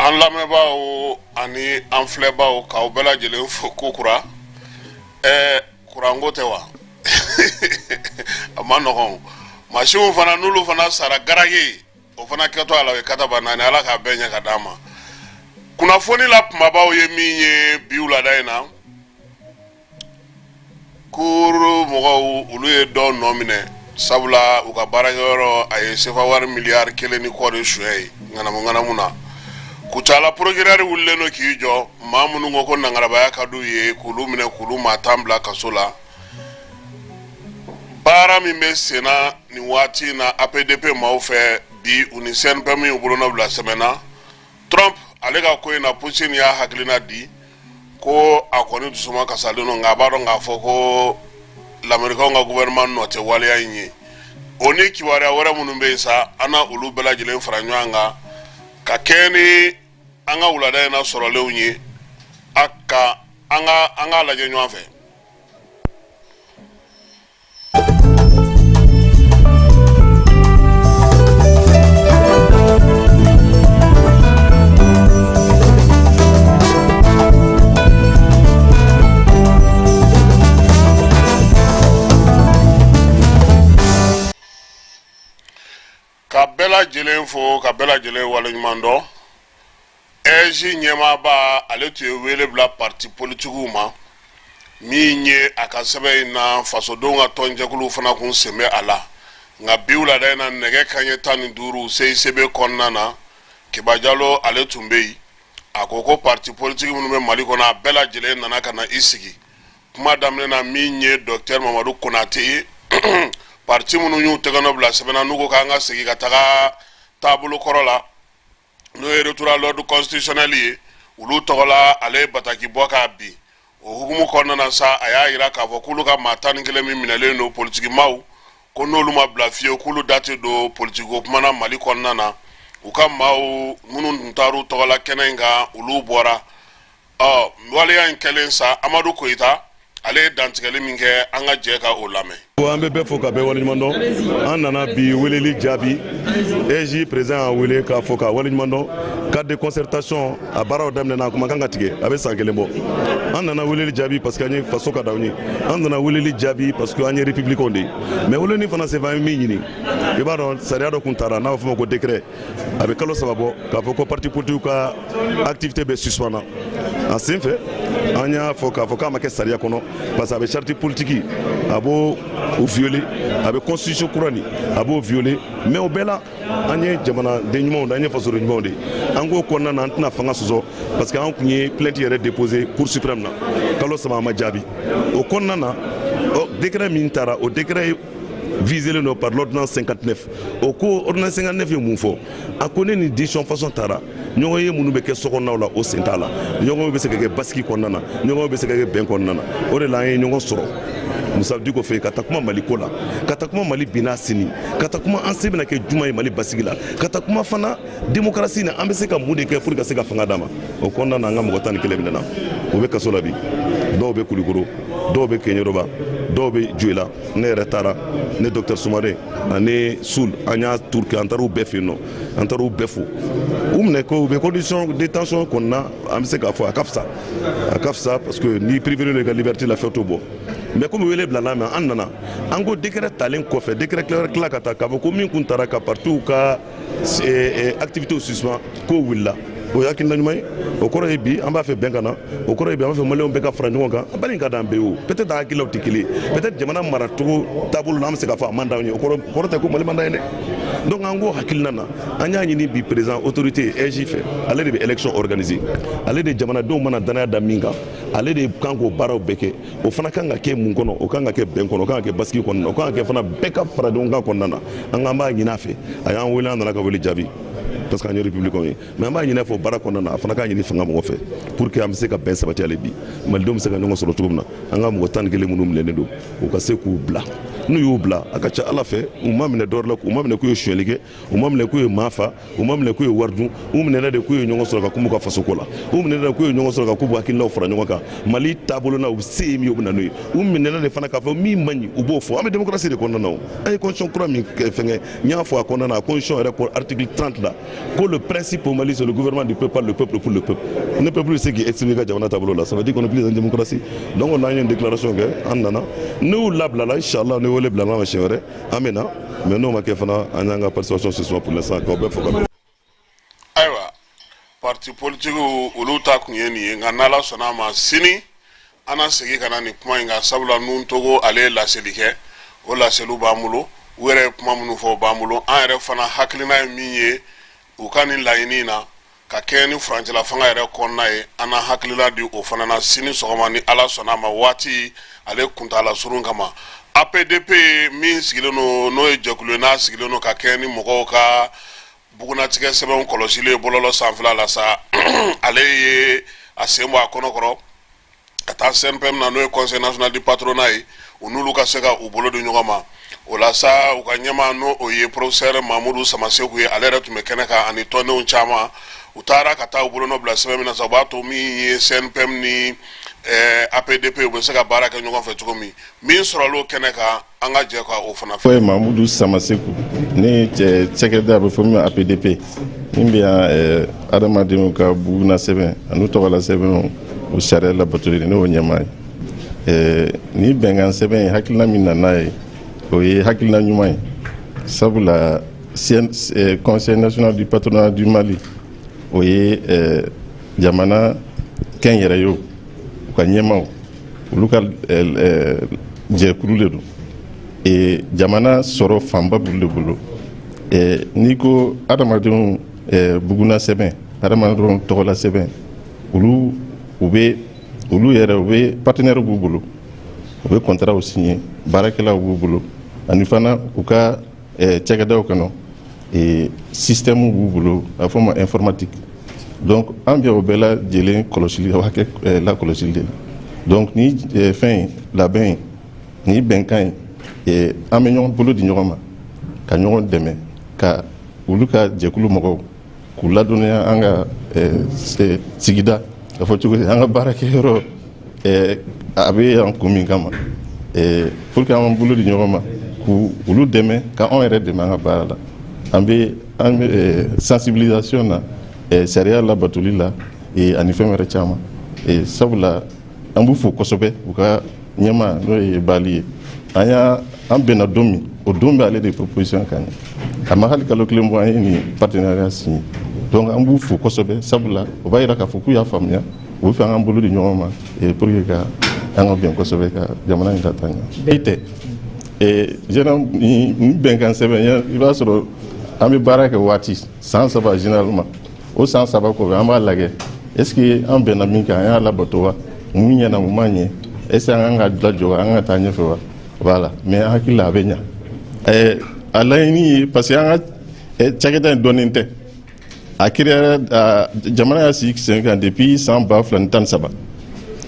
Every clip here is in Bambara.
An lamɛnbaaw ani an filɛbaaw, k'aw bɛɛ lajɛlen fo kokura. Kuranko tɛ wa? A ma nɔgɔn. Masiw fana, n'olu fana sara garage, o fana kɛtɔ a la, o ye kataba naani. Ala k'a bɛɛ ɲɛ ka d'an ma. Kunnafoni la kumabaw ye min ye bi wulada in na, cour mɔgɔw, olu ye dɔ nɔ minɛ, sabula u ka baarakɛyɔrɔ, a ye sefa wari miliyari 1 ni kɔ de suɲɛ ye ŋanamu ŋanamu na. Kucala procureur wulilen don k'i jɔ maa minnu ko ko nangarabaya ka d'u ye, k'olu minɛ, k'olu maa 10 bila kaso la. Baara min bɛ senna nin waati in na APDP maaw fɛ bi, u ni CNPM y'u bolonɔ bila sɛbɛn na. Trump ale ka ko in na, Poutine y'a hakilina di ko a kɔni dusuma kasalen don, nka a b'a dɔn k'a fɔ ko lamɛrikaw ka gouvernement nɔ tɛ waleya in ye. O ni kibaruya wɛrɛ minnu bɛ yen sa, an na olu bɛɛ lajɛlen fara ɲɔgɔn kan ka kɛɲɛ ni an ka wulada in na sɔrɔlenw ye. A ka an ka an k'a lajɛ ɲɔgɔn fɛ. Ka bɛɛ lajɛlen fo, ka bɛɛ lajɛlen waleɲuman dɔn. AIGE ɲɛmaaba, ale tun ye wele bila parti politigiw ma. Min ye a ka sɛbɛn in na, fasodenw ka tɔnjɛkuluw fana kun sen bɛ a la. Nka bi wulada in na, nɛgɛ kanɲɛ 15, CICB kɔnɔna na, Keba Jalo, ale tun bɛ yen. A ko ko parti politique minnu bɛ Mali kɔnɔ, a bɛɛ lajɛlen nana ka na i sigi. Kuma daminɛ na, min ye docteur Mamadu Konate ye, parti minnu y'u tɛgɛnɔ bila sɛbɛn na, n'u ko k'an ka segin ka taga taabolo kɔrɔ la, n'o ye retour à l'ordre constitutionnel ye, olu tɔgɔ la, ale ye bataki bɔ k'a bin. O hukumu kɔnɔna na sa, a y'a yira k'a fɔ k'olu ka maa 11 min minɛlen don, politikimaw, ko n'olu ma bila fiyewu, k'olu da tɛ don politiki kuma na Mali kɔnɔna na. U ka maaw minnu tun taar'u tɔgɔ la kɛnɛ in kan, olu bɔra. Ɔ, waleya in kɛlen sa, Amadu Koyita, ale ye dantigɛli min kɛ, an ka jɛ ka o lamɛn. An bɛ bɛɛ fo ka bɛɛ waleɲuman dɔn. An nana bi weleli jaabi. AIGE président y'a wele k'a fɔ k'a waleɲuman dɔn. Cadre de concertation a baaraw daminɛna, a kuma kan ka tigɛ, a bɛ san kelen bɔ. An nana weleli jaabi parce que an ye faso ka d'anw ye. An nana weleli jaabi parce que an ye républicain de ye. Mais weleli fana senfɛ, an ye min ɲini, i b'a dɔn, sariya dɔ kun taara n'a bɛ fɔ o ma ko décret, a bɛ kalo 3 bɔ, k'a fɔ ko parti politique ka activité bɛ suspend na. A sen fɛ, an y'a fɔ k'a fɔ k'a ma kɛ sariya kɔnɔ, parce que a bɛ charte politique, a b'o o violer, a bɛ constitution kura nin, a b'o violer. Mais o bɛɛ la, an ye jamanaden ɲumanw de, an ye fasoden ɲumanw de. An k'o kɔnɔna na, an tɛna fanga sɔsɔ, parce que an tun ye plainte yɛrɛ déposé Cour suprême na, kalo 3, a ma jaabi. O kɔnɔna na, décret min taara, o décret visé don par l'ordonnance 59. O ko ordonnance 59 ye mun fɔ? A ko ne ni décision façon taara, ɲɔgɔn ye minnu bɛ kɛ sokɔnɔnaw la, o sen t'a la. Ɲɔgɔn bɛ se ka kɛ basigi kɔnɔna na, ɲɔgɔn bɛ se ka kɛ bɛn kɔnɔna na. O de la, an ye ɲɔgɔn sɔrɔ Musa Diko fɛ yen, ka taa kuma Mali ko la, ka taa kuma Mali binna sini, ka taa kuma an se bɛna kɛ juma ye Mali basigi la, ka taa kuma fana démocratie na, an bɛ se ka mun de kɛ pour ka se ka fanga d'a ma. O kɔnɔna na, an ka mɔgɔ 11 minɛna, u bɛ kaso la bi. Dɔw bɛ Kulikoro, dɔw bɛ Keɲeroba, dɔw bɛ Joyila. Ne yɛrɛ taara, ne docteur Sumare ani Sul, an y'a tour kɛ, an taar'u bɛɛ fɛ yen nɔ, an taar'u bɛɛ fo. U minɛ ko u bɛ condition détention kɔnɔna, an bɛ se k'a fɔ a ka fisa, a ka fisa, parce que n'i privé don i ka liberté la, fɛn t'o bɔ. Mais komi wele bila mɛ, an nana, an ko décret talen kɔfɛ, décret tila ka taa k'a fɔ ko min kun taara ka partiw ka activité suspend, k'o wulila, o ye hakilina ɲuman ye. O kɔrɔ ye bi an b'a fɛ bɛn ka na. O kɔrɔ ye bi an b'a fɛ maliyɛnw bɛɛ ka fara ɲɔgɔn kan. Bali in ka d'an bɛɛ ye. O peut-être an hakililaw tɛ kelen ye, peut-être jamana maracogo taabolo la, an bɛ se k'a fɔ a man d'anw ye. O kɔrɔ tɛ ko Mali man d'an ye dɛ. Donc an ko hakilina na, an y'a ɲini bi président autorité AIGE fɛ, ale de bɛ élection organiser, ale de jamanadenw mana danaya da min kan, ale de kan k'o baaraw bɛɛ kɛ. O fana kan ka kɛ mun kɔnɔ? O kan ka kɛ bɛn kɔnɔ, o kan ka kɛ basigi kɔnɔna, o kan ka kɛ fana bɛɛ ka fara ɲɔgɔn kan kɔnɔna na. An k'an b'a ɲini a fɛ, a y'an wele, an nana ka wele jaabi, parce que an ye républicain ye. Mais an b'a ɲini a fɛ o baara kɔnɔna na, a fana k'a ɲini fanga mɔgɔ fɛ pour que an bɛ se ka bɛn sabati. Ale bi malidenw bɛ se ka ɲɔgɔn sɔrɔ cogo min na, an ka mɔgɔ 11 minnu minɛnen don, u ka se k'u bila. N'u y'u bila, a ka ca ala fɛ, u ma minɛ dɔwɛrɛ la, u ma minɛ k'u ye sonyali kɛ, u ma minɛ k'u ye maa fa, u ma minɛ k'u ye wari dun. U minɛna de k'u ye ɲɔgɔn sɔrɔ ka kuma u ka fasoko la. U minɛna k'u ye ɲɔgɔn sɔrɔ ka k'u b'u hakilinaw fara ɲɔgɔn kan Mali taabolo na, u se ye min ye, u bɛ na n'o ye. U minɛna de fana k'a fɔ min man ɲi, u b'o fɔ. An bɛ démocratie de kɔnɔna na. O an ye constitution kura min fɛngɛ, n y'a fɔ a kɔnɔna na, a constitution yɛrɛ ko article 30 la ko le principe au Mali, c'est le gouvernement du peuple, par le peuple, pour le peuple. Ne peuple bɛ se k'i exprimer ka jamana taabolo la, ça veut dire qu'on est plus en démocratie. Donc n'an ye une déclaration kɛ, an nana. N'u labilala, inchallah, ni wele bilala ma siɲɛ wɛrɛ, an bɛ na. Mais n'o ma kɛ fana, an y'an ka participation suspend pour l'instant. K'aw bɛɛ fo ka bɛn. Ayiwa, parti politique olu ta kun ye nin ye. Nka n'Ala sɔnna a ma, sini an na segin ka na nin kuma in kan, sabula nun Togo ale ye laseli kɛ, o laseliw b'an bolo. U yɛrɛ ye kuma minnu fɔ, o b'an bolo. An yɛrɛ fana hakilina ye min ye u ka nin laɲini na ka kɛɲɛ ni furancɛla fanga yɛrɛ kɔnɔna ye, an na hakilina di o fana na sini sɔgɔma, ni Ala sɔnna a ma, waati ale kuntala surun kama. APDP min sigilen don, n'o ye jɛkulu ye, n'a sigilen don ka kɛɲɛ ni mɔgɔw ka bugunatigɛ sɛbɛnw kɔlɔsili ye bɔlɔlɔ sanfɛla la sa, ale ye a sen bɔ a kɔnɔ kɔrɔ ka taa CNPM na, n'o ye Conseil national du patronat ye, u n'olu ka se ka u bolo di ɲɔgɔn ma. O la sa, u ka ɲɛmaa, n'o o ye professeur Mamudu Samaseku ye, ale yɛrɛ tun bɛ kɛnɛ kan ani tɔndenw caman. U taara ka taa u bolonɔ bila sɛbɛn min na sa, o b'a to min ye CNPM ni APDP, u bɛ se ka baara kɛ ɲɔgɔn fɛ cogo min. Min sɔrɔla o kɛnɛ kan, an ka jɛ ka o fana fɔ ye Mamudu Samaseku ne cɛ cakɛda a bɛ fɔ min ma APDP, min bɛ yan adamadenw ka buguna sɛbɛn ani tɔgɔla sɛbɛnw, o sariya labatoli, ne y'o ɲɛmaa ye. Ni bɛnkan sɛbɛn ye, hakilina min nana ye, o ye hakilina ɲuman ye, sabula Conseil national du patronat du Mali, o ye jamana kɛnyɛrɛye, u ka ɲɛmaaw, olu ka jɛkulu de don. Jamana sɔrɔ fanba b'olu de bolo. N'i ko adamadenw buguna sɛbɛn, adamadenw tɔgɔla sɛbɛn, olu u bɛ olu yɛrɛ, u bɛ partenaire b'u bolo, u bɛ contrat signé, baarakɛlaw b'u bolo, ani fana u ka cakɛdaw kɔnɔ, système b'u bolo, a bɛ fɔ o ma informatique. Donc an bɛ o bɛɛ lajɛlen kɔlɔsili, hakɛ lakɔlɔsili de la. Donc ni fɛn in labɛn in, ni bɛnkan in, an bɛ ɲɔgɔn bolo di ɲɔgɔn ma ka ɲɔgɔn dɛmɛ, ka olu ka jɛkulu mɔgɔw k'u ladɔnniya an ka sigida, ka fɔ cogo di, an ka baarakɛyɔrɔ a bɛ yan kun min kama, pour que an b'an bolo di ɲɔgɔn ma k'u olu dɛmɛ, ka anw yɛrɛ dɛmɛ an ka baara la. An bɛ sensibilisation na sariya labatoli la ani fɛn wɛrɛ caman, sabula an b'u fo kosɛbɛ. U ka ɲɛmaa, n'o ye Bali ye, an y'a an bɛnna don min, o don bɛ ale de proposition kan ye, a ma hali kalo 1 bɔ, an ye nin partenariat signé. Donc an b'u fo kosɛbɛ, sabula o b'a yira k'a fɔ k'u y'a faamuya, u bɛ fɛ an k'an bolo di ɲɔgɔn ma pour que ka an ka bɛn kosɛbɛ ka jamana in ka taa ɲɛ. E tɛ général nin bɛnkan sɛbɛn, i b'a sɔrɔ an bɛ baara kɛ waati san 3 généralement. O san 3 kɔfɛ, an b'a lajɛ est ce que an bɛnna min kan, an y'a labato wa? Mun ɲɛna, mun ma ɲɛ? Est ce que an kan ka lajɔ, an ka taa ɲɛfɛ wa? Voilà. Mais an hakili la, a bɛ ɲa. A laɲini ye, parce que an ka cakɛda in dɔnnen tɛ. A créera, jamana y'a sigi sen kan depuis san 2013.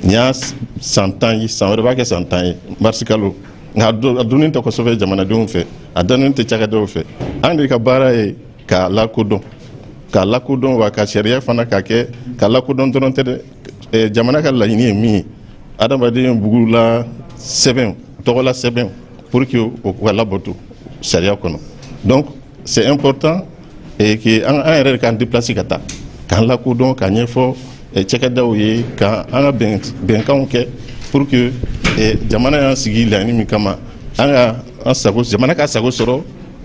Nin y'a san 10 ye, san wɛrɛ b'a kɛ san 10 ye marisi kalo. Nka a donnen tɛ kosɛbɛ jamanadenw fɛ, a dɔnnen tɛ cakɛdaw fɛ. An de ka baara ye k'a lakodɔn, k'a lakodɔn wa, ka sariya fana ka kɛ k'a lakodɔn dɔrɔn tɛ dɛ. Jamana ka laɲini ye min ye, adamaden bugula sɛbɛn, tɔgɔla sɛbɛn, pour que o ka labato sariya kɔnɔ. Donc c'est important et que an yɛrɛ k'an déplacer ka taa k'an lakodɔn, ka ɲɛfɔ cakɛdaw ye, ka an ka bɛnkanw kɛ pour que jamana y'an sigi laɲini min kama, an ka an sago, jamana ka sago sɔrɔ,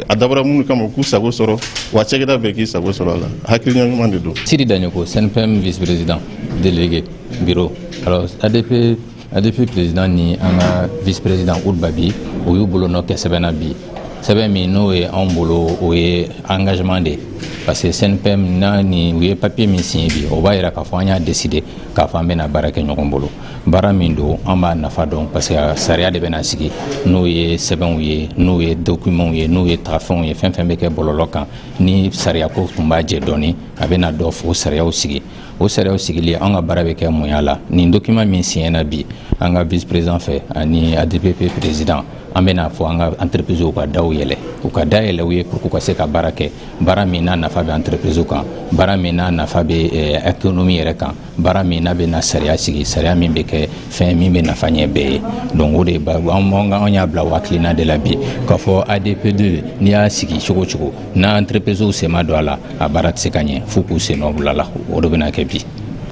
a dabɔra minnu kama, u k'u sago sɔrɔ, wa cakɛda bɛɛ k'i sago sɔrɔ a la. Hakilina ɲuman de don. Sidi Dagnoko, CNPM vice-président délégué bureau. Alors ADP, ADP président ni an ka vice-président Ould Babi, u y'u bolonɔ kɛ sɛbɛn na bi. Sɛbɛn min n'o ye anw bolo, o ye engagement de ye, parce que CNPM n'a ni u ye papier min signé bi, o b'a yira k'a fɔ an y'a décidé k'a fɔ an bɛna baara kɛ ɲɔgɔn bolo. Baara min don, an b'a nafa dɔn, parce que sariya de bɛna sigi, n'o ye sɛbɛnw ye, n'o ye documents ye, n'o ye tagafɛnw ye, fɛn fɛn bɛ kɛ bɔlɔlɔ kan. Ni sariya ko tun b'a jɛ dɔɔni, a bɛna dɔ fo sariyaw sigi. O sariyaw sigili, an ka baara bɛ kɛ mun la? Nin document min signé na bi an ka vice président fɛ ani ADPP président An bɛna fɔ an ka entreprise ka daw yɛlɛ, u ka da yɛlɛ u ye pour que u ka se ka baara kɛ, baara min n'a nafa bɛ entreprise kan, baara min n'a nafa bɛ économie yɛrɛ kan, baara min n'a bɛ na sariya sigi, sariya min bɛ kɛ fɛn min bɛ nafa ɲɛ bɛɛ ye. Donc o de an y'a bila o hakilina de la bi, k'a fɔ ADP2, n'i y'a sigi cogo o cogo, n'a entreprise sen ma don a la, a baara tɛ se ka ɲɛ f'u k'u sen nɔ bila la. O de bɛna kɛ bi.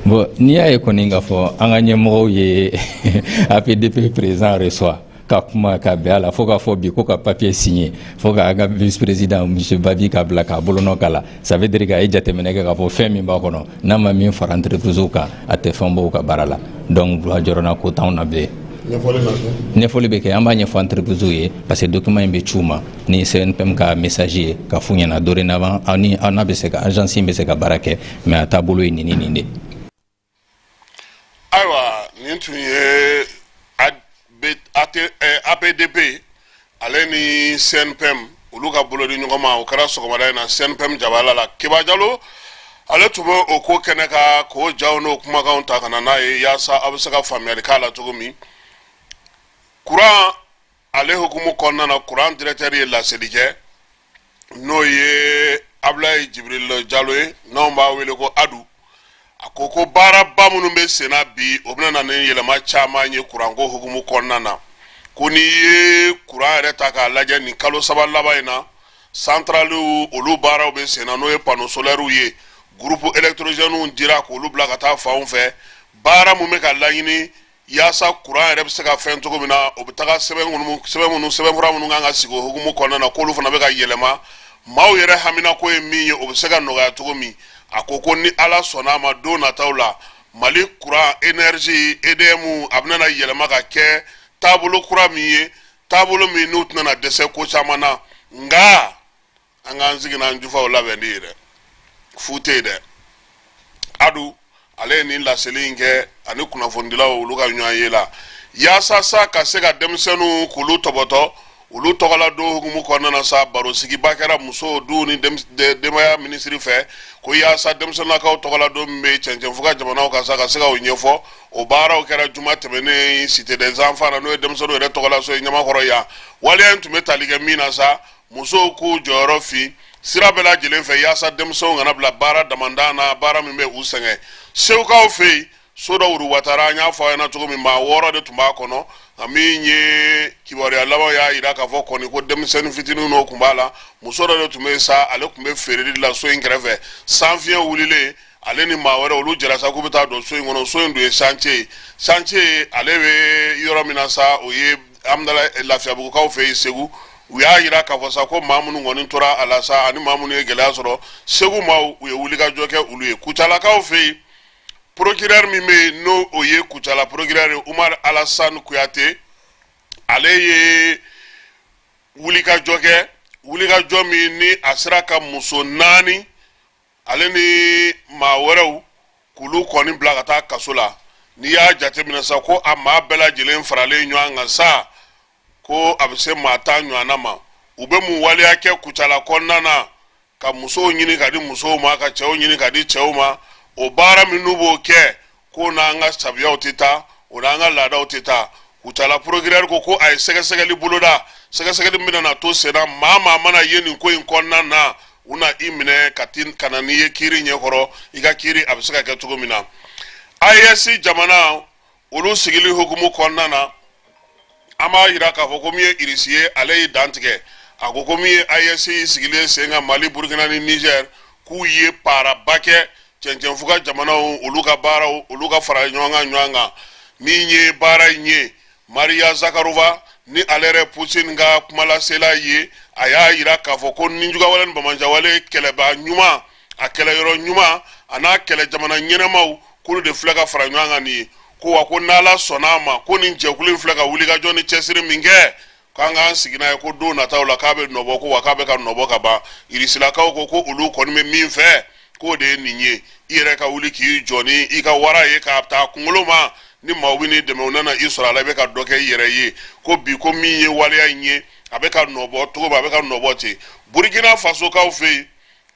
Bon, n'i y'a ye kɔni k'a fɔ an ka ɲɛmɔgɔw ye APDP président reçoit ka kuma ka bɛn a la, fo k'a fɔ bi ko ka papier signé, fo k'an ka vice président monsieur Babi k'a bila k'a bolonɔ k'a la, ça veut dire que a ye jateminɛ kɛ k'a fɔ fɛn min b'a kɔnɔ, n'a ma min fara entreprise kan, a tɛ fɛn bɔ u ka baara la. Donc jɔrɔna ko t'anw na bilen. Ɲɛfɔli bɛ kɛ, an b'a ɲɛfɔ entreprise ye, parce que document in bɛ ci u ma ni CNPM ka message ye, ka f'u ɲɛna dorénavant aw ni aw n'a bɛ se ka agence in bɛ se ka baara kɛ, mais a taabolo ye nin ni nin de. Ayiwa, nin tun ye APDP ale ni CNPM olu ka bolodi ɲɔgɔn ma. O kɛra sɔgɔmada in na CNPM jabala la. Keba Jalo, ale tun bɛ o ko kɛnɛ kan k'o jaw n'o kumakanw ta ka na n'a ye, yaasa aw bɛ se ka faamuyali k'a la cogo min. Kuran ale hukumu kɔnɔna na, kuran directeur ye laseli kɛ, n'o ye Abulayi Jibril Jalo ye, n'anw b'a wele ko Adu. A ko ko baaraba minnu bɛ senna bi, o bɛna na ni yɛlɛma caman ye kuranko hukumu kɔnɔna na. Ko n'i ye kuran yɛrɛ ta k'a lajɛ nin kalo 3 laban in na, santaraliw olu baaraw bɛ senna, n'o ye panneau solaires ye, groupe électrogènes dira k'olu bila ka taa fanw fɛ. Baara mun bɛ ka laɲini yaasa kuran yɛrɛ bɛ se ka fɛn cogo min na, o bɛ taga sɛbɛn minnu sɛbɛn minnu sɛbɛnfura minnu kan ka sigi o hukumu kɔnɔna na, k'olu fana bɛ ka yɛlɛma. Maaw yɛrɛ haminako ye min ye, o bɛ se ka nɔgɔya cogo min. A ko ko ni Ala sɔnna a ma, don nataw la, Mali kuran énergie EDM a bɛna yɛlɛma ka kɛ taabolo kura min ye, taabolo min n'u tɛna dɛsɛ ko caman na. Nka an k'an sigi n'an jufaw labɛn de ye dɛ, fu tɛ yen dɛ. Adu ale ye nin laseli in kɛ ani kunnafonidilaw olu ka ɲɔgɔn ye la, yaasa sa ka se ka denmisɛnninw k'olu tɔbɔtɔ olu tɔgɔla don hukumu kɔnɔna na sa. Barosigiba kɛra muso du ni denbaya minisiri fɛ, ko yaasa denmisɛnninlakaw tɔgɔla don min bɛ cɛncɛnfuga jamanaw kan sa, ka se ka o ɲɛfɔ. O baaraw kɛra juma tɛmɛnen Cité des enfants na, n'o ye denmisɛnninw yɛrɛ tɔgɔlaso ye Ɲamakɔrɔ yan. Waleya in tun bɛ tali kɛ min na sa, musow k'u jɔyɔrɔ fin sira bɛɛ lajɛlen fɛ, yaasa denmisɛnw kana bila baara damandan na, baara min bɛ u sɛgɛn. Segukaw fɛ yen, so dɔ wurubatara, an y'a fɔ aw ɲɛna cogo min, maa 6 de tun b'a kɔnɔ. Nka min ye kibaruya laban y'a jira k'a fɔ kɔni ko denmisɛnnin fitinin dɔw tun b'a la. Muso dɔ de tun bɛ yen sa, ale tun bɛ feereli la so in kɛrɛfɛ. Sanfiɲɛ wulilen, ale ni maa wɛrɛ olu jɛra sa k'u bɛ taa don so in kɔnɔ. So in dun ye chantier ye. Chantier ale bɛ yɔrɔ min na sa, o ye Amudala Lafiyabugukaw fɛ yen Segu. U y'a jira k'a fɔ sa ko maa minnu kɔni tora a la sa, ani maa minnu ye gɛlɛya sɔrɔ, Segu maaw u ye wulikajɔ kɛ olu ye. Kucalakaw fɛ yen, procureur min bɛ yen, n'o o ye Kucala procureur ye, Umar Alassane Kuyate, ale ye wulikajɔ kɛ, wulikajɔ min ni a sera ka muso 4 ale ni maa wɛrɛw k'olu kɔni bila ka taa kaso la. N'i y'a jateminɛ sa, ko a maa bɛɛ lajɛlen faralen ɲɔgɔn kan sa, ko a bɛ se maa 10 ɲɔgɔnna ma. U bɛ mun waleya kɛ Kucala kɔnɔna na, ka musow ɲini ka di musow ma, ka cɛw ɲini ka di cɛw ma? O baara min n'u b'o kɛ, ko n'an ka sariyaw tɛ taa, o n'an ka laadaw tɛ taa. Kucala procureur ko ko a ye sɛgɛsɛgɛli boloda, sɛgɛsɛgɛli min bɛna na to senna. Maa maa mana ye nin ko in kɔnɔna na, u na i minɛ ka ti ka na n'i ye kiiri ɲɛkɔrɔ, i ka kiiri a bɛ se ka kɛ cogo min na. AES jamana olu sigili hukumu kɔnɔna na, an b'a jira k'a fɔ ko min ye Irisi ye, ale y'i dantigɛ. A ko ko min ye AES sigilen sen kan, Mali, Burukina ni Niger, k'u ye paaraba kɛ cɛncɛnfuga jamanaw olu ka baaraw, olu ka fara ɲɔgɔn kan. Min ye baara in ye, Maria Zakharova ni ale yɛrɛ Putin ka kumalasela ye, a y'a jira k'a fɔ ko nijugawale ni banbaanciwale kɛlɛbaa ɲuman, a kɛlɛyɔrɔ ɲuman, a n'a kɛlɛ jamana ɲɛnamaw, k'olu de filɛ ka fara ɲɔgɔn kan nin ye. Ko wa ko n'Ala sɔnna a ma, ko nin jɛkulu in filɛ ka wulikajɔ ni cɛsiri min kɛ, k'an k'an sigi n'a ye, ko don nataw la k'a bɛ nɔbɔ, ko wa k'a bɛ ka nɔbɔ ka ban. Irisilakaw ko ko olu kɔni bɛ min fɛ, k'o de ye nin ye: i yɛrɛ ka wuli k'i jɔ ni i ka wara ye k'a ta kunkolo ma, ni maaw bɛ n'i dɛmɛ, u nana i sɔrɔ a la, i bɛ ka dɔ kɛ i yɛrɛ ye. Ko bi ko min ye waleya in ye, a bɛ ka nɔbɔ cogo min, a bɛ ka nɔbɔ ten. Burukina Fasokaw fɛ yen,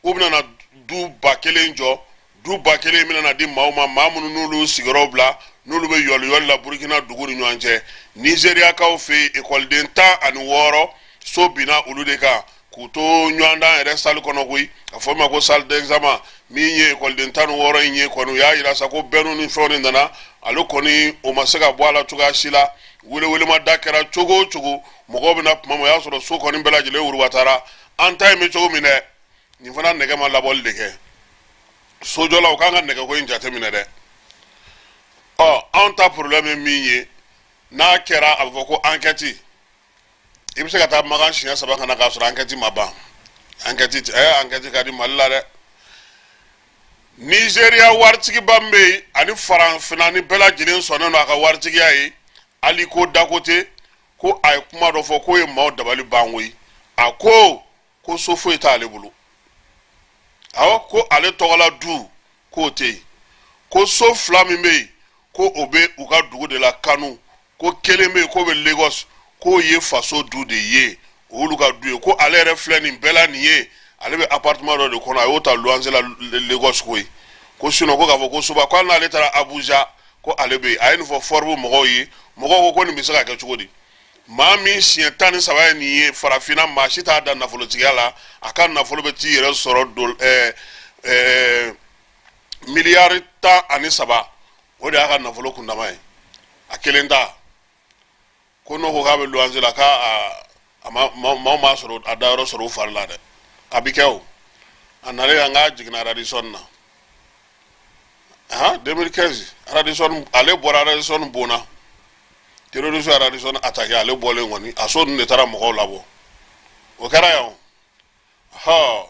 u bɛna na du 1000 jɔ. Du 1000 bɛna na di maaw ma, maa minnu n'olu sigiyɔrɔw bila, N'olu bɛ yɔliyɔli la Burukina dugu ni ɲɔgɔn cɛ, Nizeriyakaw fɛ yen, ekɔliden 16 so binna olu de kan k'u to ɲɔgɔndan yɛrɛ salle kɔnɔ koyi, a fɔ min ma ko salle d'examen. Min ye ekɔliden 16 in ye kɔni, u y'a yira sa ko bɛnniw ni fɛnw de nana, ale kɔni o ma se ka bɔ a la cogoya si la. Welewelemada kɛra cogo o cogo, mɔgɔw bɛna tuma min, o y'a sɔrɔ so kɔni bɛɛ lajɛlen wurubatara. An ta in bɛ cogo min dɛ, nin fana nɛgɛ ma labɔli de kɛ. Sojɔlaw k'an ka nɛgɛko in jateminɛ dɛ. Ɔ, anw ta problème ye min ye, n'a kɛra a bɛ fɔ ko enquête. I bɛ se ka taa Makan siɲɛ saba ka na k'a sɔrɔ enquête ma ban. Enquête ɛ, enquête ka di Mali la dɛ. Nizeriya waritigiba min bɛ yen, ani farafinna ni bɛɛ lajɛlen sɔnnen don a ka waritigiya ye, Aliko Dangote, ko a ye kuma dɔ fɔ k'o ye maaw dabali ban koyi. A ko ko so foyi t'ale bolo. Awɔ, ko ale tɔgɔla du k'o tɛ yen, ko so fila min bɛ yen, ko o bɛ u ka dugu de la Kanu, ko kelen bɛ yen k'o bɛ Lagos, k'o ye faso du de ye, o y'olu ka du ye. Ko ale yɛrɛ filɛ nin bɛɛ la nin ye, ale bɛ appartement dɔ de kɔnɔ, a y'o ta luwanse la Lagos koyi. Ko sinon ko k'a fɔ ko soba, ko hali n'ale taara Abuja, ko ale bɛ yen. A ye nin fɔ Forbes mɔgɔw ye. Mɔgɔw ko ko nin bɛ se ka kɛ cogo di? Maa min siɲɛ 13 ye nin ye farafinna, maa si t'a da nafolotigiya la. A ka nafolo bɛ t'i yɛrɛ sɔrɔ do ɛɛ ɛɛ miliyari 13, o de y'a ka nafolo kundama ye, a kelen ta. Ko n'o ko k'a bɛ luwanse la, k'a a ma maaw m'a sɔrɔ a dayɔrɔ sɔrɔ u fari la dɛ. A bi kɛ o, a nalen an k'a jiginna Radisson na, han, 2015 Radisson, ale bɔra Radisson bonna, terroriste ye Radisson attaqué, ale bɔlen kɔni, a so ninnu de taara mɔgɔw labɔ. O kɛra yan o. Hɔ,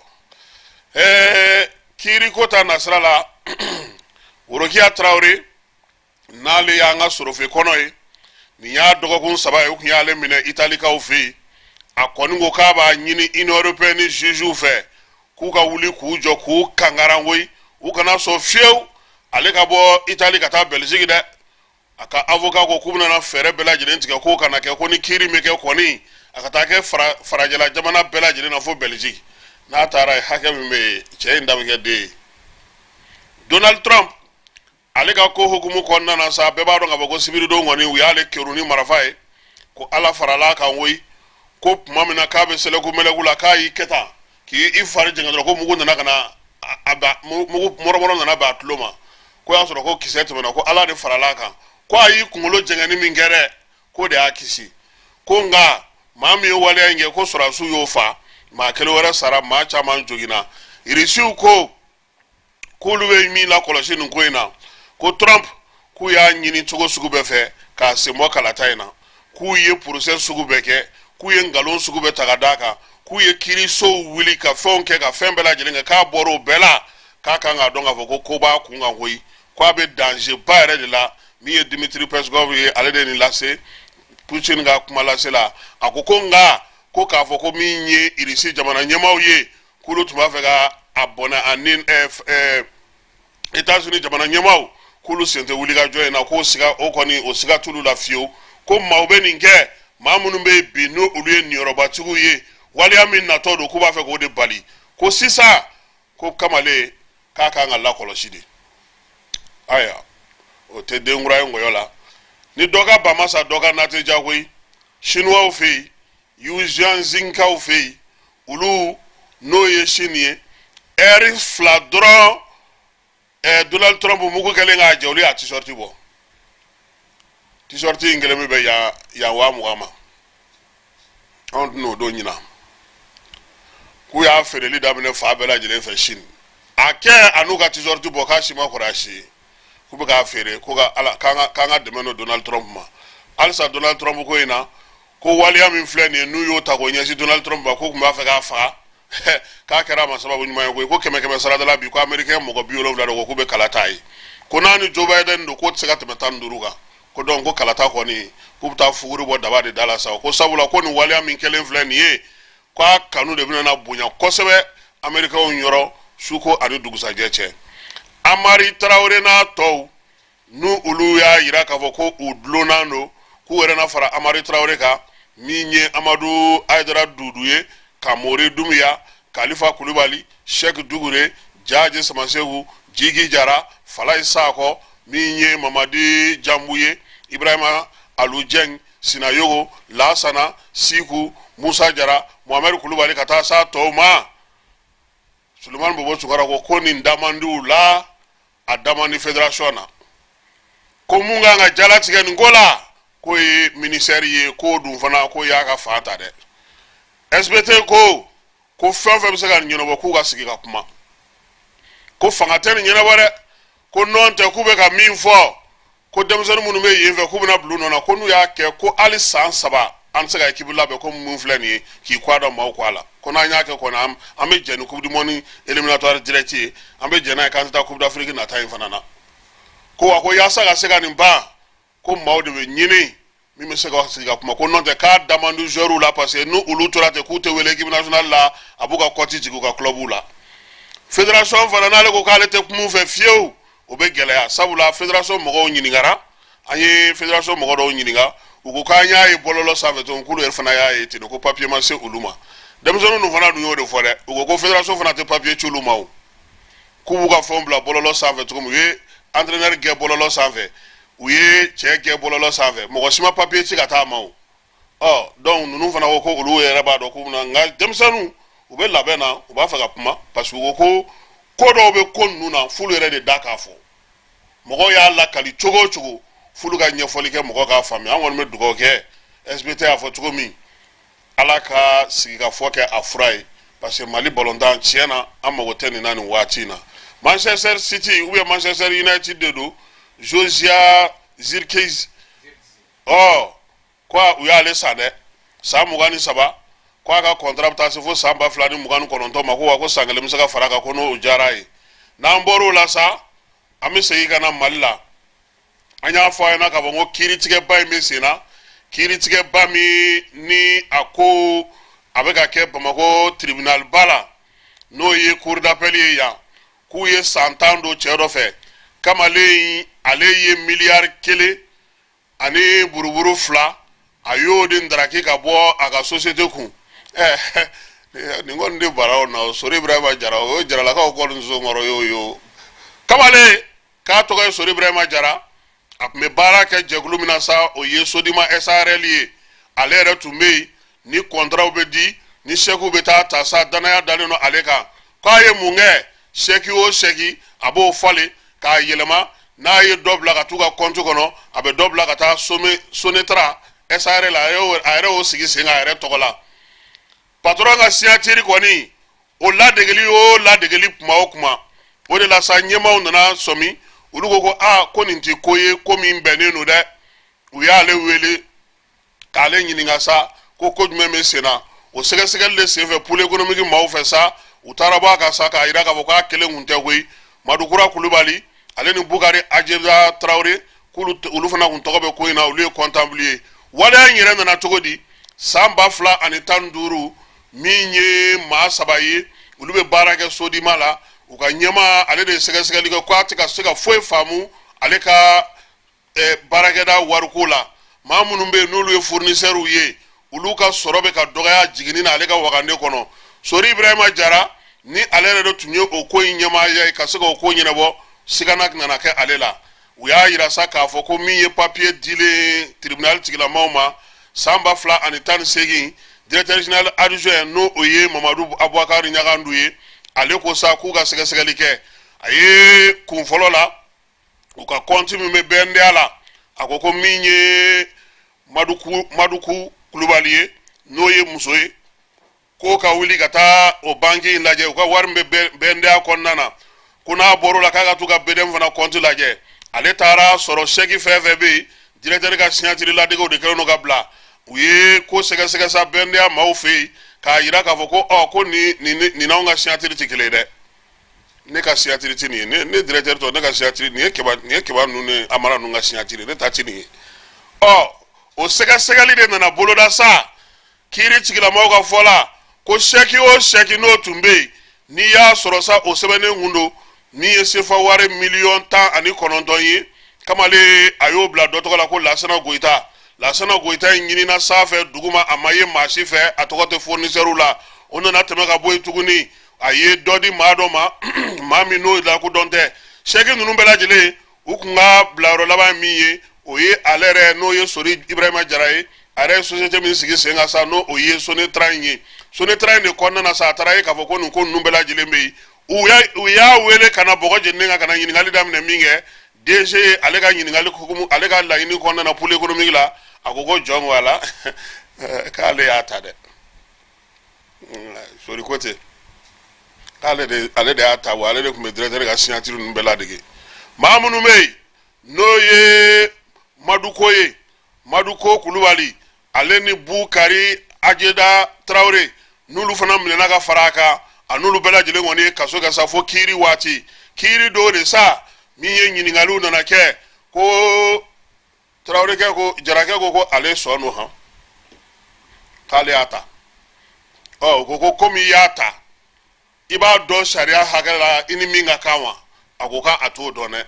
kiiriko ta nasira la, Worokiya Tarawele, n'ale y'an ka sorofe kɔnɔ ye, nin y'a dɔgɔkun 3 ye u tun y'ale minɛ Italikaw fɛ yen. A kɔni ko k'a b'a ɲini Union européenne ni jugew fɛ k'u ka wuli k'u jɔ k'u kankaran koyi, u kana sɔn fiyewu ale ka bɔ Itali ka taa Belgique dɛ. A ka avocat ko k'u bɛna fɛɛrɛ bɛɛ lajɛlen tigɛ k'o kana kɛ, ko ni kiiri bɛ kɛ kɔni, a ka taa kɛ farajɛla jamana bɛɛ lajɛlen na fo Belgique. N'a taara yen, hakɛ min bɛ yen, cɛ in da bɛ kɛ den ye. Donald Trump, ale ka ko hukumu kɔnɔna na sa, bɛɛ b'a dɔn k'a fɔ ko sibiridon kɔni, u y'ale kerun ni marifa ye, ko Ala farala a kan koyi. Ko tuma min na k'a bɛ sɛlɛku mɛlɛku la, k'a y'i kɛ tan k'i fari jɛngɛ dɔrɔn, ko mugu nana ka na a ba, mugu mɔrɔmɔrɔ nana bɛn a tulo ma, ko y'a sɔrɔ ko kisɛ tɛmɛna, ko Ala de farala a kan, ko a y'i kunkolo jɛngɛni min kɛ dɛ, k'o de y'a kisi. Ko nka maa min ye waleya in kɛ, ko sɔrɔdasiw y'o fa, maa kelen wɛrɛ sara, maa caman joginna. Irisiw ko k'olu bɛ min lakɔlɔsi nin ko in na, ko Trump, k'u y'a ɲini cogo sugu bɛɛ fɛ k'a sen bɔ kalata in na, k'u ye procès sugu bɛɛ kɛ, k'u ye nkalon sugu bɛɛ ta ka d'a kan, k'u ye kiirisow wuli ka fɛnw kɛ, ka fɛn bɛɛ lajɛlen kɛ, k'a bɔra o bɛɛ la, k'a kan k'a dɔn k'a fɔ ko ko b'a kun kan koyi, k'a bɛ danger ba yɛrɛ de la. Min ye Dimitri Peskov ye, ale de ye nin lase Putin ka kuma lase la. A ko ko nka ko k'a fɔ ko min ye Irisi jamana ɲɛmaaw ye, k'olu tun b'a fɛ ka a bɔnɛ a ni États-Unis jamana ɲɛmaaw, k'olu sen tɛ wulikajɔ in na, k'o siga o kɔni o siga t'olu la fiyewu. Ko maaw bɛ nin kɛ, maa minnu bɛ yen bi n'olu ye niyɔrɔbatigiw ye, waleya min natɔ don, k'u b'a fɛ k'o de bali. Ko sisan ko kamalen k'a kan ka lakɔlɔsi de. Ayiwa, o tɛ denkura ye ngɔyɔ la. Ni dɔ ka ba ma sa, dɔ ka na tɛ diya koyi. Sinuwaw fɛ yen, Yujianzinkaw fɛ yen, olu n'o ye Chine ye, ɛri 2 dɔrɔn, Donald Trump mugu kɛlen k'a jɛ, olu y'a t-shirt bɔ. T-shirt in kelen bɛ bɛn yan yan 20,000 ma. Anw tɛna o don ɲina. K'u y'a feereli daminɛ fan bɛɛ lajɛlen fɛ Chine. A kɛ a n'u ka t-shirt bɔ, k'a si ma kɔrɔ a si ye, k'u bɛ k'a feere, ko ka ala k'an ka dɛmɛ don Donald Trump ma. Halisa Donald Trump ko in na, ko waleya min filɛ nin ye, n'u y'o ta k'o ɲɛsin Donald Trump ma, k'u tun b'a fɛ k'a faga, k'a kɛra a ma sababu ɲuman ye koyi. Ko kɛmɛ kɛmɛ sarada la bi, ko américain mɔgɔ 70 de ko k'u bɛ kalata ye, ko n'a ni Joe Biden don, k'o tɛ se ka tɛmɛ 15 kan. Ko donc ko kalata kɔni, k'u bɛ taa fuguri bɔ daba de da la sa. Ko sabula ko nin waleya min kɛlen filɛ nin ye, k'a kanu de bɛna na bonya kosɛbɛ américainw yɔrɔ suko ani dugusajɛ cɛ. Amari Tarawele n'a tɔw, n'u olu y'a yira k'a fɔ ko u dulonnan don, k'u yɛrɛ na fara Amari Tarawele kan, min ye Amadu Ayidara Dudu ye, Kamori Dunbiya, Kalifa Kulubali, Sɛki Dugure, Jaje Samaseku, Jigi Jara, Falayi Sakɔ. Min ye Mamadi Jambu ye, Ibrahima Alujɛn, Sinayogo, Lasana Siku, Musa Jara, Mohamɛd Kulubali, ka taa s'a tɔw ma. Sulemani Bobo Tunkara ko ko nin da man di u la, a da man di fédération na. Ko mun kan ka jalatigɛ nin ko la, k'o ye ministère ye, k'o dun fana k'o y'a ka fan ta dɛ. SBT ko ko fɛn o fɛn bɛ se ka nin ɲɛnabɔ, k'u ka sigi ka kuma, ko fanga tɛ nin ɲɛnabɔ dɛ. Ko nɔn tɛ, k'u bɛ ka min fɔ ko denmisɛnnin minnu bɛ yen fɛ, k'u bɛna bila u nɔ na, ko n'u y'a kɛ, ko hali san 3 an tɛ se ka équipe labɛn ko mun filɛ nin ye k'i kɔ da maaw kɔ a la. Ko n'an y'a kɛ kɔni, an bɛ jɛn ni coupe du monde éliminatoire direct ye, an bɛ jɛn n'a ye k'an tɛ taa coupe d'Afrique nata in fana na. Ko wa ko yaasa ka se ka nin ban, ko maaw de bɛ ɲini min bɛ se ka sigi ka kuma, ko nɔn tɛ k'a da man di joueurs la, parce que ni olu tora ten k'u tɛ wele équipe nationale la, a b'u ka cote jigin u ka club la. Fédération fana, n'ale ko k'ale tɛ kuma u fɛ fiyewu, o bɛ gɛlɛya, sabula fédération mɔgɔw ɲininkara. An ye fédération mɔgɔ dɔw ɲininka, u ko k'an y'a ye bɔlɔlɔ sanfɛ cogo, k'olu yɛrɛ fana y'a ye ten, ko papier ma se olu ma. Denmisɛnninw dun fana dun y'o de fɔ dɛ, u ko ko fédération fana tɛ papier ci olu ma o, k'u b'u ka fɛnw bila bɔlɔlɔ sanfɛ cogo min. U ye entraîneur gɛn bɔlɔlɔ sanfɛ, u ye cɛ gɛn bɔlɔlɔ sanfɛ, mɔgɔ si ma papier ci ka taa ma o. Ɔ donc ninnu fana ko ko olu yɛrɛ b'a dɔn k'u bɛna, nka denmisɛnninw u bɛ labɛn na, u b'a fɛ ka kuma, parce que u ko ko ko dɔw bɛ ko ninnu na, f'olu yɛrɛ de da k'a fɔ. Mɔgɔw y'a lakali cogo o cogo, f'olu ka ɲɛfɔli kɛ mɔgɔ k'a faamuya. An kɔni bɛ dugawu kɛ, SBT y'a fɔ cogo min, Ala ka sigikafɔ kɛ a fura ye, parce que Mali balontan, tiɲɛ na, an mago tɛ nin na nin waati in na. Manchester City ou bien Manchester United de don, Joshua Zirkzee, ɔ ko u y'ale san dɛ, san 23, ko a ka contrat bɛ taa se fo san 2029 ma. Ko wa ko san kelen bɛ se ka fara a kan, ko n'o diyara ye. N'an bɔr'o la sa, an bɛ segin ka na Mali la. An y'a fɔ a ɲɛna k'a fɔ ko kiiritigɛba in bɛ sen na, kiiritigɛba min ni a ko a bɛ ka kɛ Bamakɔ tribunalba la, n'o ye cour d'appel ye yan, k'u ye san 10 don cɛ dɔ fɛ. Kamalen, ale ye miliyari 1 ani buruburu 2, a y'o de ndaraki ka bɔ a ka société kun. Ɛɛ, nin kɔni de baraw na, Sori Ibrahima Jara, o ye Jaralakaw kɔni sonkɔrɔ y'o ye. O kamalen k'a tɔgɔ ye Sori Ibrahima Jara, a tun bɛ baara kɛ jɛkulu min na sa, o ye Sodima SARL ye. Ale yɛrɛ tun bɛ yen ni kɔntaraw bɛ di, ni sɛkiw bɛ taa ta sa, danaya dalen don ale kan. K'a ye mun kɛ? Sɛki o sɛki, a b'o falen k'a yɛlɛma. N'a ye dɔ bila ka t'u ka kɔnti kɔnɔ, a bɛ dɔ bila ka taa Sonetra SARL, a yɛrɛ y'o sigi sen kan a yɛrɛ tɔgɔ la. Patɔrɔn ka signature kɔni, o ladegeli o ladegeli, kuma o kuma, o de la sa ɲɛmaaw nana sɔmi. Olu ko ko aa, ko nin tɛ ko ye, ko min bɛnnen don dɛ. U y'ale wele k'ale ɲininka sa ko ko jumɛn bɛ sen na. O sɛgɛsɛgɛli de senfɛ, pôle économique maaw fɛ sa, u taara bɔ a kan sa k'a yira k'a fɔ k'a kelen kun tɛ koyi. Madukura Kulubali, ale ni Bukari Ajeba Tarawele, k'olu olu fana kun tɔgɔ bɛ ko in na, olu ye comptable ye. Waleya in yɛrɛ nana cogo di? San 2015, min ye maa saba ye, olu bɛ baara kɛ Sodima la, u ka ɲɛmaa, ale de ye sɛgɛsɛgɛli kɛ k'a tɛ ka se ka foyi faamu ale ka baarakɛda wariko la. Maa minnu bɛ yen n'olu ye fournisseurs ye, olu ka sɔrɔ bɛ ka dɔgɔya jiginni na ale ka wagande kɔnɔ. Sori Ibrahima Jara ni ale yɛrɛ de tun ye o ko in ɲɛmaaya ye ka se k'o ko ɲɛnabɔ, sigana nana kɛ ale la. U y'a yira sa k'a fɔ ko min ye papiye dilen tribunal tigilamaw ma san 2018, directeur général adjoint, n'o o ye Mamadu Abubakari Ɲagandu ye, ale ko sa k'u ka sɛgɛsɛgɛli kɛ. A ye kun fɔlɔ la, u ka kɔnti min bɛ BNDA la, a ko ko min ye Maduku Kulubali ye, n'o ye muso ye, k'o ka wuli ka taa o banki in lajɛ, u ka wari min bɛ BNDA kɔnɔna na. Ko n'a bɔr'o la, k'a ka t'u ka BDM fana kɔnti lajɛ. Ale taara sɔrɔ sɛki fɛn fɛn bɛ yen, directeur ka signature ladegew de kɛlen don ka bila. U ye ko sɛgɛsɛgɛ sa BNDA maaw fɛ yen k'a yira k'a fɔ ko ɔ ko nin nin nin n'anw ka signature tɛ kelen ye dɛ. Ne ka signature tɛ nin ye, ne directeur tɔ, ne ka signature nin ye, Keba, nin ye Keba ninnu ni Amara ninnu ka signature, ne ta tɛ nin ye. Ɔ o sɛgɛsɛgɛli de nana boloda sa. Kiiri tigilamɔgɔw ka fɔ la, ko sɛki o sɛki n'o tun bɛ yen, n'i y'a sɔrɔ sa, o sɛbɛnnen kun don min ye sefa wari miliyɔn 19 ye. Kamalen, a y'o bila dɔ tɔgɔ la ko Lasana Goyita. Lasana Goyita in ɲinina sanfɛ duguma, a ma ye maa si fɛ, a tɔgɔ tɛ fournisseur la. O nana tɛmɛ ka bɔ yen tuguni, a ye dɔ di maa dɔ ma, maa min n'o lakodɔn tɛ. Sɛki ninnu bɛɛ lajɛlen, U kun ka bilayɔrɔ laban min ye, o ye ale yɛrɛ, n'o ye Sori Ibrahima Jara ye. A yɛrɛ ye société min sigi sen kan sa, n'o o ye Sonetra in ye. Sonetra in de kɔnɔna na sa, a taara ye k'a fɔ ko nin ko ninnu bɛɛ lajɛlen bɛ yen. U y'a wele ka na bɔgɔ jeninen kan ka na ɲininkali daminɛ min kɛ, DG ale ka ɲininkali hukumu, ale ka laɲini kɔnɔna na, pôle économique la, a ko ko jɔn ko a la k'ale y'a ta dɛ. Sori ko ten k'ale de, ale de y'a ta wa ale de tun bɛ directeur ka signature ninnu bɛɛ ladege. Maa minnu bɛ yen, n'o ye Maduko ye, Maduko Kulubali, ale ni Bukari Ajeda Tarawele, n'olu fana minɛna ka fara a kan, a n'olu bɛɛ lajɛlen kɔni ye kaso kɛ sa fo kiiri waati. Kiiri dɔw de sa min ye, ɲininkaliw nana kɛ ko Tarawelekɛ ko, Jarakɛ ko ko ale sɔn don han, k'ale y'a ta. Ɔ, u ko ko komi i y'a ta, i b'a dɔn sariya hakɛ la i ni min ka kan wa? A ko k'a t'o dɔn dɛ,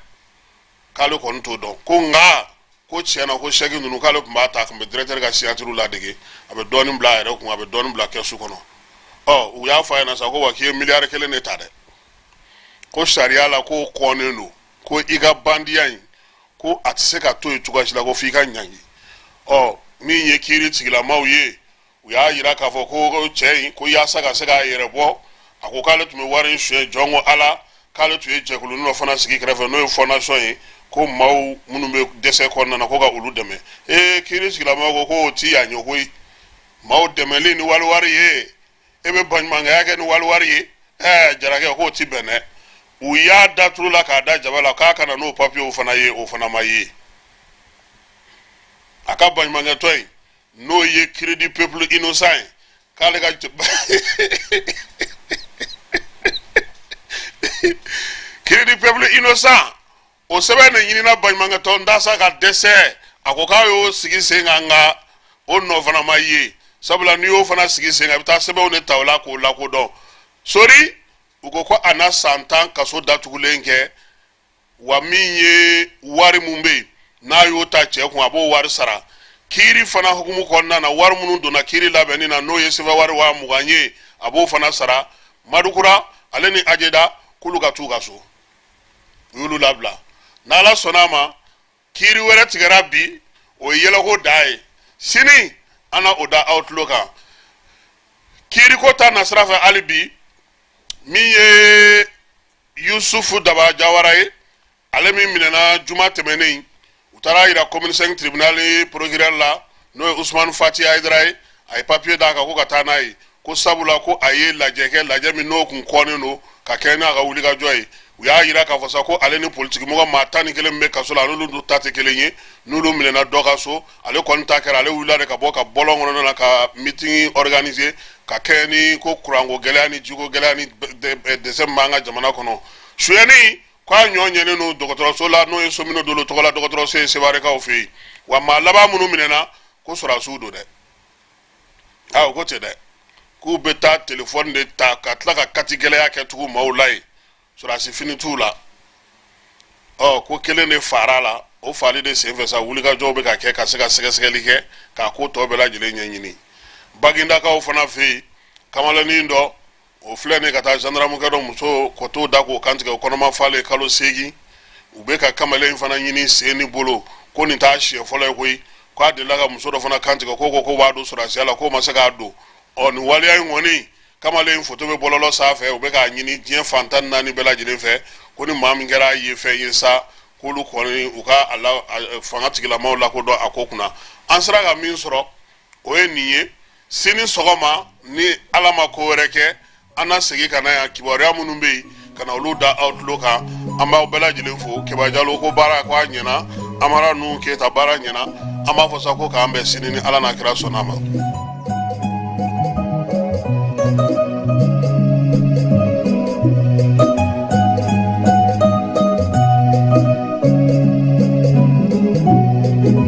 k'ale kɔni t'o dɔn. Ko nka ko tiɲɛ na, ko sɛki ninnu, k'ale tun b'a ta, a tun bɛ directeur ka signature ladege, a bɛ dɔɔnin bila a yɛrɛ kun, a bɛ dɔɔnin bila kɛsu kɔnɔ. Ɔ, u y'a fɔ a ɲɛna sa ko wa k'i ye miliyari 1 de ta dɛ, ko sariya la k'o kɔnnen don, ko i ka bandiya in, ko a tɛ se ka to yen cogoya si la, ko f'i ka ɲangi. Ɔ, min ye kiiri tigilamaw ye, u y'a yira k'a fɔ ko cɛ in ko yaasa ka se k'a yɛrɛ bɔ, a ko k'ale tun bɛ wari in suɲɛ jɔn ko Ala, k'ale tun ye jɛkulunin dɔ fana sigi kɛrɛfɛ, n'o ye fondation ye, ko maaw minnu bɛ dɛsɛ kɔnɔna na, ko ka olu dɛmɛ. Ee, kiiri tigilamaw ko k'o ti yan ye koyi, maaw dɛmɛli ni waliwari ye, e bɛ baɲumankɛya kɛ ni waliwari ye? Ɛɛ, Jarakɛ, k'o ti bɛn dɛ. U y'a da tulu la k'a da jaba la k'a ka na n'o papiyew fana ye, o fana ma ye. A ka baɲumankɛtɔn in, n'o ye Cri du Peuple Innocent ye, k'ale ka Cri du Peuple Innocent, o sɛbɛn de ɲinina baɲumankɛtɔn dasa ka dɛsɛ. A ko k'a y'o sigi sen kan, nka o nɔ fana ma ye, sabula n'i y'o fana sigi sen kan, i bɛ taa sɛbɛnw de ta o la k'o lakodɔn. Sori, u ko ko a na san 10 kaso datugulen kɛ. Wa min ye wari mun bɛ yen n'a y'o ta cɛ kun, a b'o wari sara. Kiiri fana hukumu kɔnɔna na, wari minnu donna kiiri labɛnni na, n'o ye sefa wari 20,000 ye, a b'o fana sara. Madukura ale ni Ajeda, k'olu ka t'u ka so, u y'olu labila. N'Ala sɔnna a ma, kiiri wɛrɛ tigɛra bi, o ye yɛlɛko da ye. Sini an na o da aw tulo kan. Kiiriko ta nasira fɛ hali bi, min ye Yusufu Daba Jawara ye, ale min minɛna juma tɛmɛnen, u taara yira commune 5 tribunal procureur la, n'o ye Usumani Fati Hayidara ye. A ye papiye d'a kan ko ka taa n'a ye, ko sabula ko a ye lajɛ kɛ, lajɛ min n'o kun kɔnnen don ka kɛ n'a ka wulikajɔ ye. U y'a yira k'a fɔ sa ko ale ni politikimɔgɔ maa 11 min bɛ kaso la, n'olu ta tɛ kelen ye, n'olu minɛna dɔ ka so, ale kɔni ta kɛra ale wulila de ka bɔ ka bɔlɔn kɔnɔna na ka meeting organiser ka kɛ ni ko kuranko gɛlɛya ni jiko gɛlɛya ni dɛsɛ min b'an ka jamana kɔnɔ. Suyɛni ko a ɲɔ ɲɛnen don dɔgɔtɔrɔso la, n'o ye Somino Dolo tɔgɔla dɔgɔtɔrɔso ye Sewarekaw fɛ yen. Wa maa laban minnu minɛna, ko sɔrɔdasiw don dɛ. Aa, o ko ten dɛ, k'u bɛ taa telefɔni de ta ka tila ka kati gɛlɛya kɛ tugun maaw la yen, sɔrɔdasi fini t'u la. Ɔ, ko kelen de fara la, o faali de senfɛ sa, wulikajɔw bɛ ka kɛ ka se ka sɛgɛsɛgɛli kɛ k'a ko tɔ bɛɛ lajɛlen ɲɛɲini. Bagindakaw fana fɛ yen, kamalennin dɔ o filɛ nin ka taa zandaramukɛ dɔ muso kɔtɔ da k'o kantigɛ, o kɔnɔma falen kalo 8. U bɛ ka kamalen fana ɲini sen ni bolo, ko nin t'a siɲɛ fɔlɔ ye koyi, k'a delila ka muso dɔ fana kantigɛ, ko b'a don sɔrɔdasiya la, k'o ma se k'a don. Ɔ, nin waleya in kɔni, kamalen in foto bɛ bɔlɔlɔ sanfɛ, u bɛ k'a ɲini diɲɛ fan 14 bɛɛ lajɛlen fɛ, ko ni maa min kɛra a ye fɛn ye sa, k'olu kɔni u ka a la fanga tigilamaw lakodɔn a ko kunna. An sera ka min sɔrɔ, o ye nin ye. Sini sɔgɔma, ni Ala ma ko wɛrɛ kɛ, an na segin ka na yan, kibaruya minnu bɛ yen, ka na olu da aw tulo kan. An b'aw bɛɛ lajɛlen fo. Keba Jalo ko baara ko a ɲɛna, Amara Nuhu Keyita baara ɲɛna. An b'a fɔ sa ko k'an bɛn sini ni Ala n'a kira sɔnna a ma.